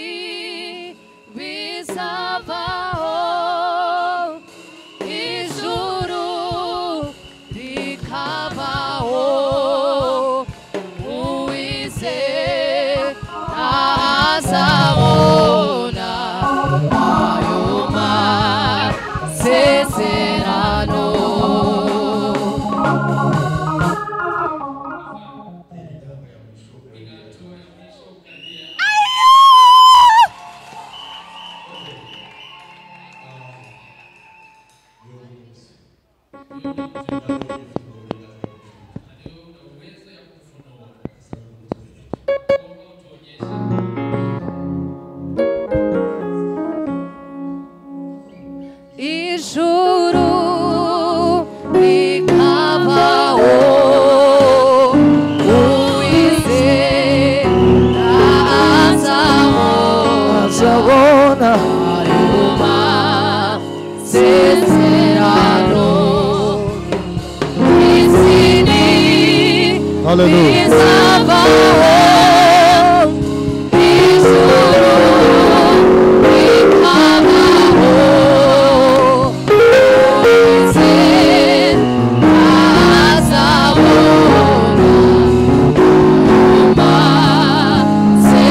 Isini bizavaho, ijuru rikabaho, uwizera azabona ayo masezerano. Ijuru rikabaho, uwizera azabona ayo masezerano. Isini bizavaho, ijuru rikabaho, uwizera azabona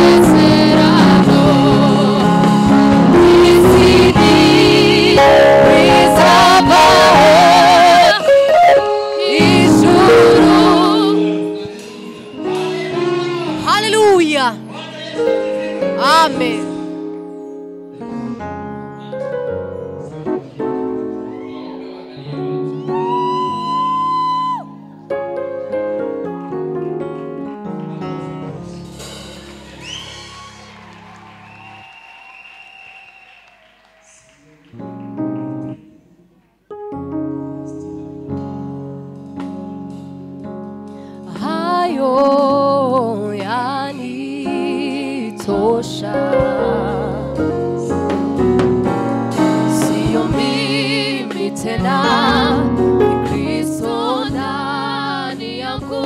amasezerano. Isini bizavaho, ijuru. Haleluya. Amen. Hayo yanitosha, siyo mimi tena, ni Kristo ndani yangu.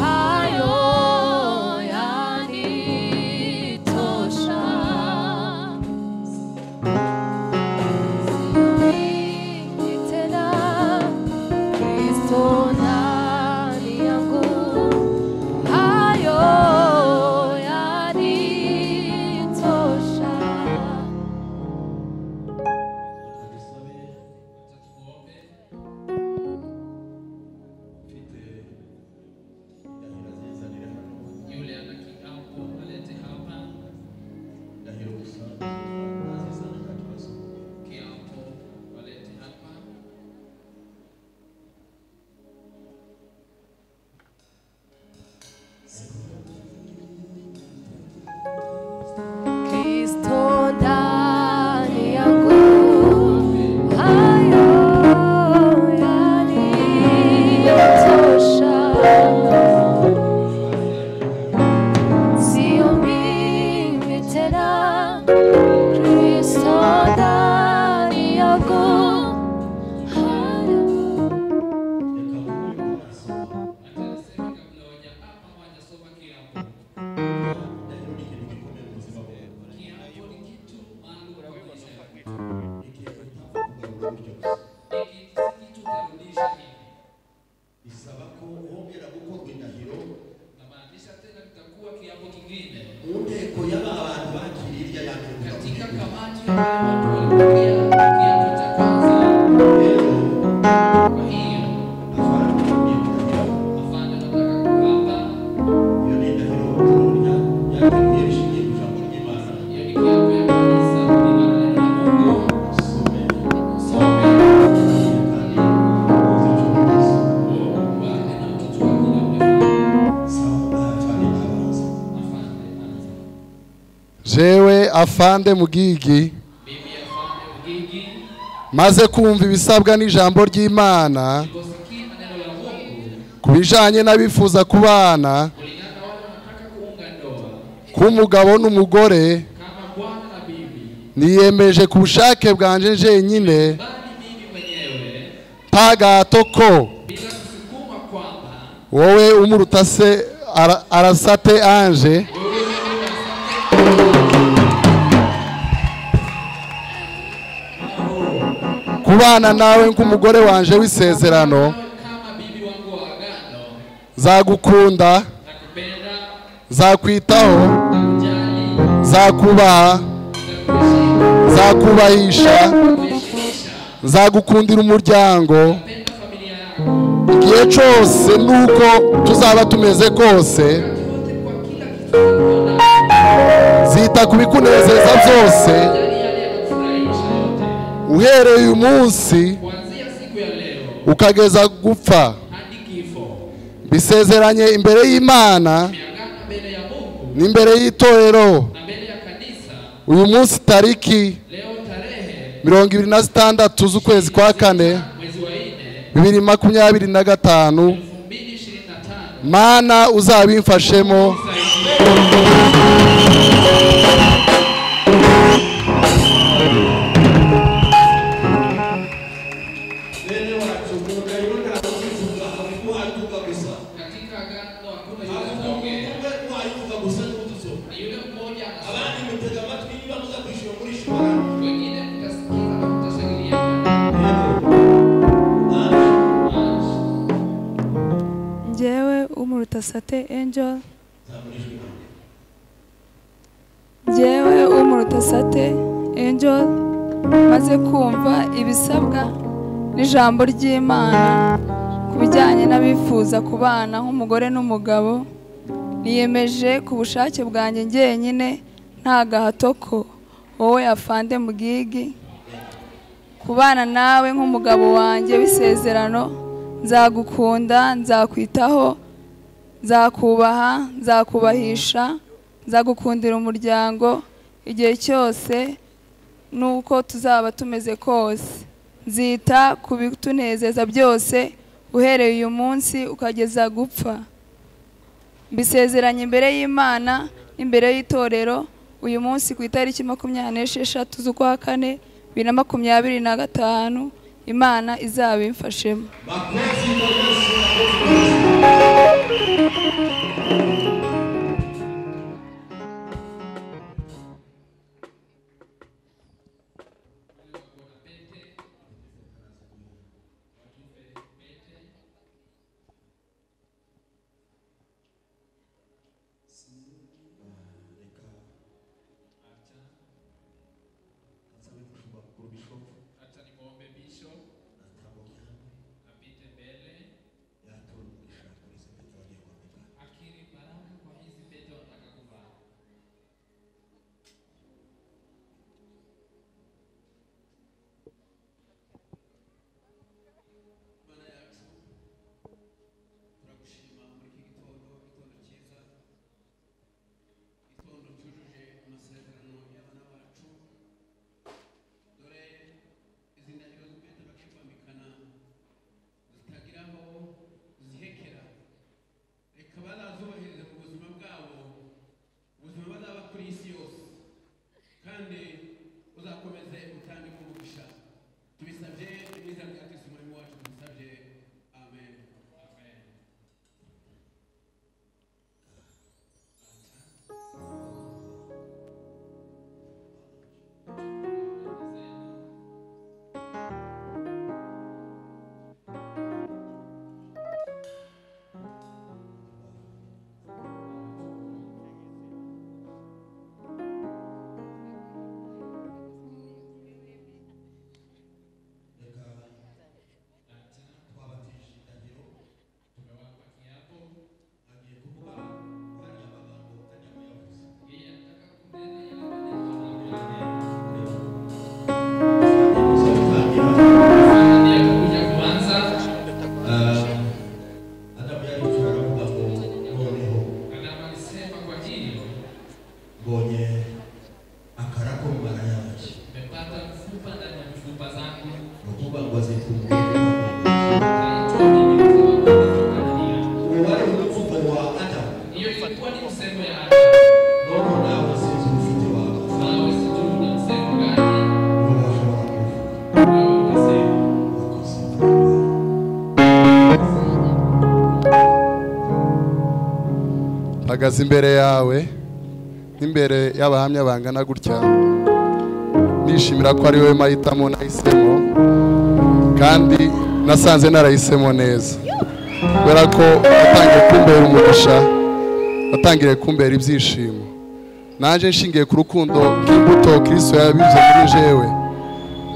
Hayo yanitosha, siyo mimi tena, Kristo ndani yangu. Hayo yanitosha. Yule ana kiapo alete hapa kiapo, walete hapa. Kristo ndani yangu, hayo yanitosha. Sio mimi tena, Kristo ndani yangu. Hayo Acha niseme kabla hawajaapa hawajasoma kiapo. Kiapo ni kitu maalum kwa maisha yako. Ni si kitu utarudisha hivi. Bisaba ko wongera gukorwa indahiro Namaanisha tena kitakuwa kiapo kingine mu nteko y'aba bantu bakiriye irya ya mbere. Katika kamati ya wale watu walipokea kiapo cha kwanza. Rero Kwa hiyo afande ugiye kurahira, afande anataka kuapa. Iyo ni indahiro ryateguye rishingiye ku ijambo ry'Imana. Hiyo ni kiapo ya kanisa kulingana na neno la Mungu. Some Usome kandi uzi icyo uvuze. uwape na ukijua kile umefanya. Sawa, afande ndabanza. Afande anza. Jewe afande Mugigi, Mimi afande Mugigi, maze kumva ibisabwa n'ijambo ry'Imana niliposikia neno la Mungu ku bijanye n'abifuza kubana kulingana na wale wanataka kuunga ndoa k'umugabo n'umugore, kama bwana na bibi, niyemeje ku bushake bwanje jenyine, bali mimi mwenyewe Nta gahato ko bila kusukuma kwamba wowe umuruta se Arasate Ange kubana nawe nk'umugore wanje w'isezerano kama bibi wangu wa agano, nzagukunda, nakupenda, nzakwitaho, nakujali, nzakubaha, nitakuheshimu, nzakubahisha, kuheshimisha, nzagukundira umuryango penda familia yako igihe cyose nuko tuzaba tumeze kose, wakati wote, kwa kila kitu tunacho, nzita ku bikunezeza byose jali yale yanakufurahisha yote, uhereye uyu munsi kuanzia siku ya leo ukageza gupfa. hadi kifo. Bisezeranye imbere y'Imana Tumeagana mbele ya Mungu n'imbere y'itorero na mbele ya kanisa uyu munsi tariki leo tarehe 26 z'ukwezi kwa kane mwezi wa 4 2025, 2025, Mana uzabimfashemo. Bene wacu umugabo ntabwo uzivuga avuga ayivuga gusa. Katika agano hakuna yule Avuga ataongea, umwe wayivuga gusa niwe udusoma. ni yule mmoja anasema, Abandi mutega amatwi niba muza kwishyura murishyura. wengine mtasikiza na mtashangilia. Yego. Njyewe umuruta Sate Angel, Zamura ijwi. njyewe umuruta Sate Angel, maze kumva ibisabwa n'ijambo ry'Imana ku bijyanye n'abifuza kubana nk'umugore n'umugabo, niyemeje ku bushake bwanjye njyenyine nta gahato ko wowe afande Mugigi kubana nawe nk'umugabo wanjye w'isezerano, nzagukunda, nzakwitaho, nzakubaha, nzakubahisha, nzagukundira umuryango igihe cyose nuko tuzaba tumeze kose, nzita ku bitunezeza byose uhereye uyu munsi ukageza gupfa. Mbisezeranye imbere y'Imana n'imbere y'itorero uyu munsi ku itariki 26 z'ukwa kane 2025, Imana izabimfashemo. Makofi kwa Yesu, makofi kwa Yesu. Nsabe umushumba mukuru Bishop Acha nimwombe Bishop atambuke hano apite mbele yatura umugisha kuri izi mpeta bagiye kwambika. akiri baraka kwa hizi pete wanataka kuvaa. Mana yacu, turagushima muri iki gitondo, igitondo cyiza, igitondo cyujuje amasezerano y'abana bacu. Dore izi ndahiro z'impeta bagiye kwambikana zitagira aho zihekera, reka bazazubahirize mu buzima bwabo, ubuzima bazaba kuri iyi si yose, kandi uzakomeze utange umugisha. Tubisabye mu izina rya Kristo umwami wacu, tubisabye, amen. Amen. Reka twabatije indahiro, Tumewapa kiapo, agiye kuvuga ariya magambo Adamu yavuze. yeye anataka kunena yale maneno anayoyanena. Gusa gutangira, Sasa ndiye atakuja kuanza. Adamu yaricaye aravuga ngo noneho Adamu alisema kwa hiyo mbonye akara ko mu mara yanjye, nimepata mfupa ndani ya mifupa zangu, ni ukuvuga ngo azitwa umugeni ataitwa bibi kwa sababu ametoka ndani yangu. uwo wari umuvugo wa Adamu. Hiyo ilikuwa ni msemo ya Adamu. None nawe sinzi ufite wawe Nawe sijui una msemo gani, niba washobora kuvuga wewe utasema. urakoze. Mpagaze imbere yawe n'imbere y'abahamya bangana gutya, nishimira ko ari wowe mahitamo nahisemo, kandi nasanze narahisemo neza, kubera ko watangiye kumbera umugisha, watangiye kumbera ibyishimo. Naje nshingiye ku rukundo rw'imbuto Kristo yabibye muri jewe,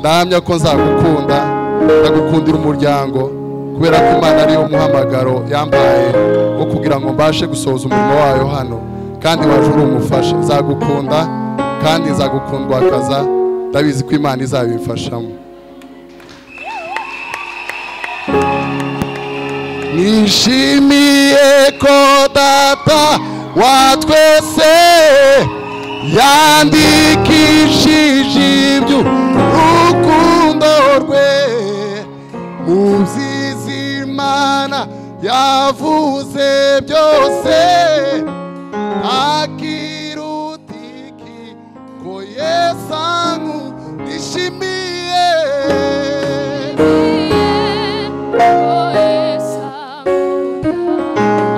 ndahamya ko nzagukunda, ndagukundira umuryango, kubera ko Imana ariyo muhamagaro yambaye wo kugira ngo mbashe gusohoza umurimo wayo hano, kandi waje uri umufasha. Nzagukunda kandi nzagukundwakaza, ndabizi ko Imana izabimfashamo. Nishimiye ko data wa twese yandikishije iby'urukundo rwe mu by'Imana yavuze byose, akirutiki ko Yesu nishimiye.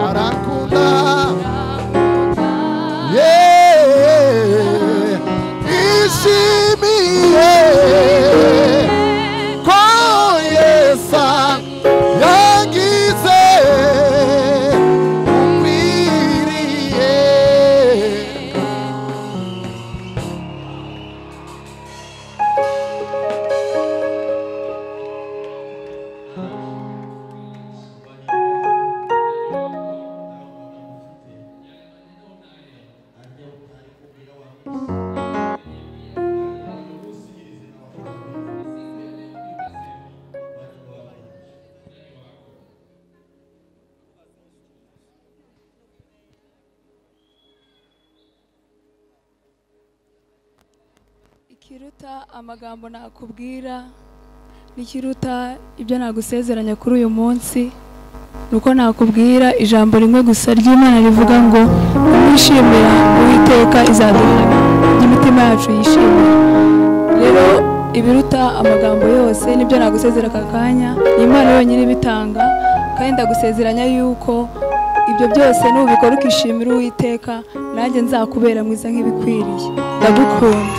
Arankunda, yeah, nishimiye ko Yesu yangize ukwiriye. Ikiruta amagambo nakubwira n'ikiruta ibyo nagusezeranya kuri uyu munsi, nuko nakubwira ijambo rimwe gusa ry'Imana rivuga ngo umwishimira Uwiteka izaduha imitima yacu yishimira. Rero ibiruta amagambo yose nibyo nagusezera aka kanya, ni Imana yonyine ibitanga, kandi ndagusezeranya yuko ibyo byose nubikora ukishimira Uwiteka, nanjye nzakubera mwiza nk'ibikwiriye. Ndagukunda.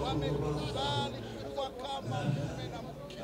Wamekubali kuwa kama mume na mke.